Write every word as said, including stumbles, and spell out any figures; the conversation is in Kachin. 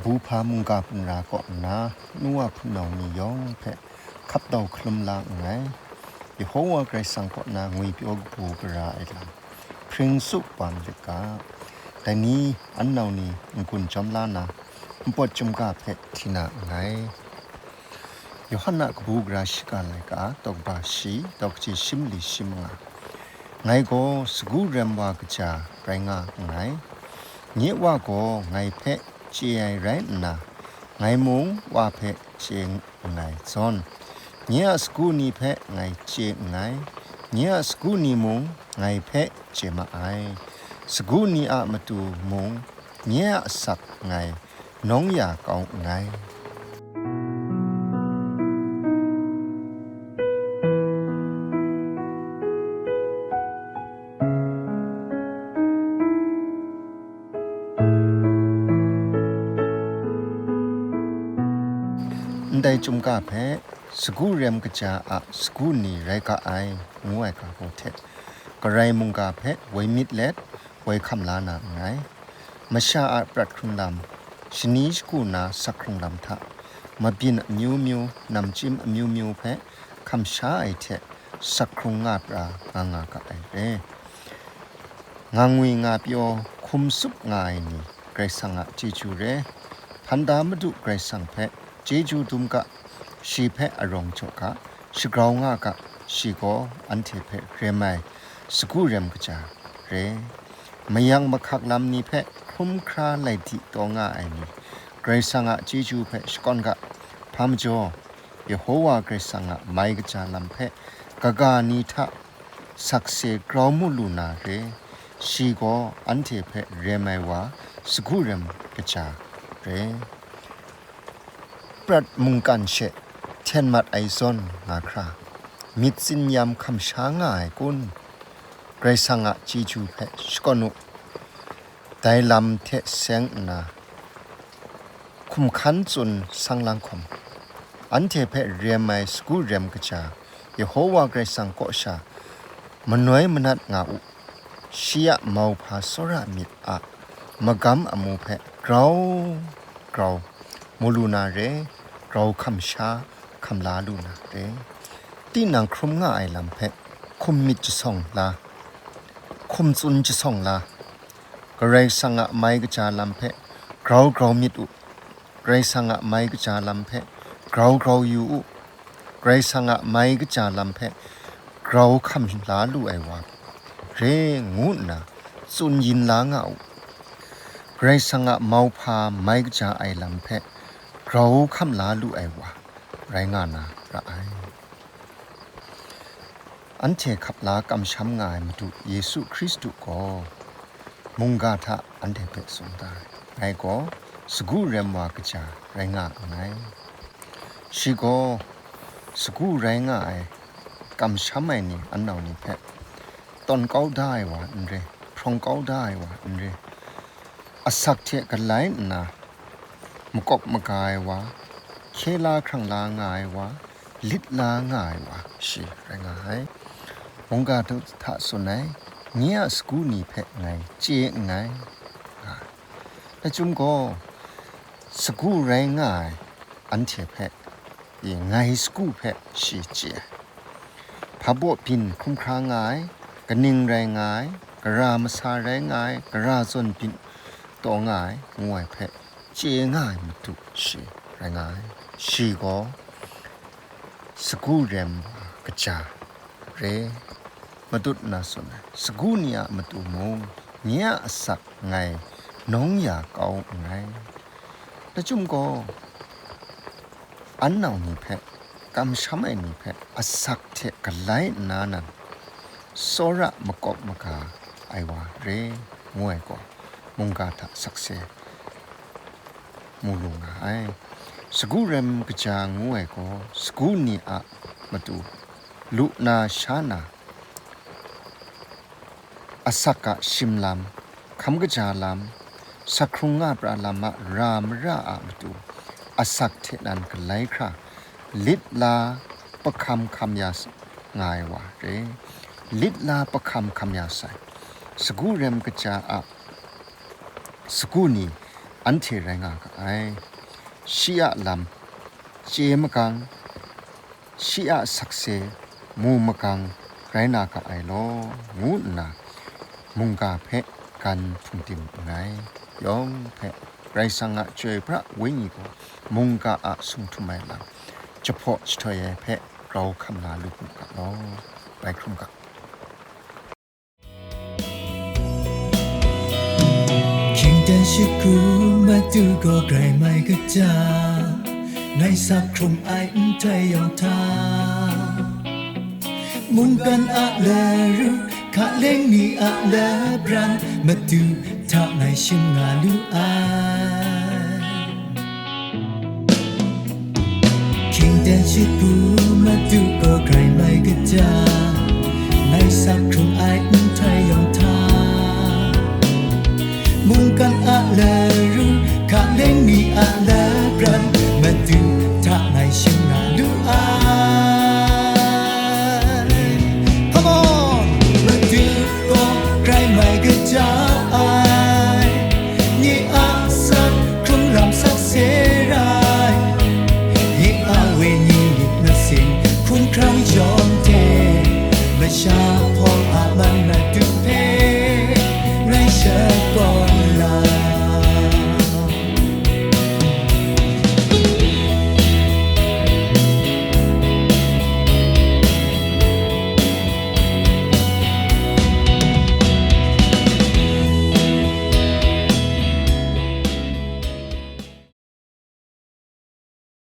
Buhpa mungga punra kaw nna, nu wa hpunau ni yawng hpe hkap dau hkalum la nngai. Yehowa Karai Kasang kaw na ngwipyaw kabu gara ai lam, hpring su wa marit ga. Dai ni, an nau ni n-gun jawm la na, npawt chyum ga hpe hti na nngai. Yawhan a kabu gara shiga laika, daw kaba shi, daw kaji shi mali shi manga. Ngai gaw sagu rem wa kaja rai nga nngai. Nye Wa gaw ngai hpe chye ai rai nna, ngai mung Wa hpe chye nngai zawn, nye a sagu ni hpe ngai chye nngai, nye a sagu ni mung ngai hpe chye ma ai. Sagu ni a matu mung nye a asak ngai nawng ya kau nngai. Ndai chyum ga hpe, sagu rem kaja a sagu ni rai ga ai, ngu ai ga hku hte, Karai mungga hpe woi myit let, woi hkam la na nngai. Masha a prat hkrung lam, shani shagu na sak hkrung lam hta, mabyin amyu myu, namchyim amyu myu hpe hkam sha ai hte, sak hkrung nga pra nga nga ga ai re. Nga ngwi nga pyaw hkum tsup nga ai ni, Karai Kasang a chyeju re. Hpan da Madu Karai Kasang hpe chyeju dum ga, shi hpe arawng jaw ga, shagrau nga ga, shi gaw anhte hpe rem ai sagu rem kaja re. Mayang mahkak lam ni hpe hkrum hkra lai di taw nga ai ni, Karai Kasang a chyeju hpe shakawn ga, hpa majaw, Yehowa Karai Kasang a mai kaja lam hpe kaga ni hta sakse grau mu lu na re, shi gaw anhte hpe rem ai wa, sagu rem kaja re. Prat mungkan she hten mat ai zawn nga hkra, myit tsin yam hkam sha nga ai kun? Karai Kasang a chyeju hpe shakawn u, dai lam hte seng nna, hkum hkan tsun sang lang hkawm, anhte hpe rem ai sagu rem kaja, Yehowa Karai Kasang kaw sha manoi manat nga u. Shi a mauhpa tsawra myit a magam amu hpe grau grau mu lu na re, grau hkam sha hkam la lu na re. Tinang hkrum nga ai lam hpe hkum myit jasawng la, hkum tsun jasawng la, Karai Kasang a mai kaja lam hpe grau grau myit u. Karai Kasang a mai kaja lam hpe grau grau yu u. Karai Kasang a mai kaja lam hpe grau hkam la lu ai wa re, ngu nna tsun yin la nga u. Karai Kasang a mauhpa mai kaja ai lam hpe grau hkam la lu ai wa rai nga na ra ai. Anhte hkap la kamsham nga ai Madu Yesu Hkristu gaw mungga hta anhte hpe tsun da ai, ngai gaw sagu rem wa kaja rai nga nngai. Shi gaw sagu rai nga ai, kamsham ai ni, an nau ni hpe tawn kau da ai wa n re, hprawng kau da ai wa n re, asak hte galai nna, makawp maga ai wa, hkye la hkrang la nga ai wa, lit la nga ai wa, shi rai nga ai. Mungga hta tsun ai, nye a sagu ni hpe ngai chye nngai, nga ai. Dai chyum gaw, sagu rai nga ai anhte hpe, i, ngai sagu hpe shi chye ai. Hpa baw byin hkrum hkra nga ai, kaning rai nga ai, gara masa rai nga ai, gara zawn byin taw nga ai, ngu ai hpe chye nga ai Madu shi rai nga ai. Shi gaw sagu rem wa kaja re, matut nna tsun ai, sagu ni a matu mung, nye a asak ngai nawng ya kau nngai. Dai chyum gaw, an nau ni hpe, kamsham ai ni hpe asak hte galai nna nan, tsawra makawp maga ai wa re, ngu ai gaw, mungga hta sakse mu lu nga ai. Sagu rem kaja ngu ai gaw, sagu ni a matu lu na sha na, asak a shim lam, hkam kaja lam, sak hkrung nga pra lam a ra mara a matu, asak hte nan galai hkra, lit la pahkam hkam ya s-, nga ai wa re. Lit la pahkam hkam ya sai. Sagu rem kaja a sagu ni anhte rai nga ga ai. Shi a lam chye magang, shi a sakse mu magang rai na ga ai law, ngu nna mungga hpe gan hpungdim nngai. Yawng hpe Karai Kasang a Chyoi Pra Wenyi gaw mungga a sung htum ai lam jahpaw jahtoi ai hpe grau hkam na lu mu ga law. Bai hkrum ga. Hkying dan shut hku Madu gaw grai mai kaja, ngai sak hkrung ai nhtoi yawng hta, mungkan a laru, hkaleng mi a labran, Madu hta ngai shim nga lu ai. Hkying dan shut hku Madu gaw grai mai kaja, ngai sak hkrung ai nhtoi yawng hta, mungkan a laru, hkaleng mi a labran, Madu hta ngai shim nga lu ai. Come on! Madu gaw grai mai kaja ai, nye a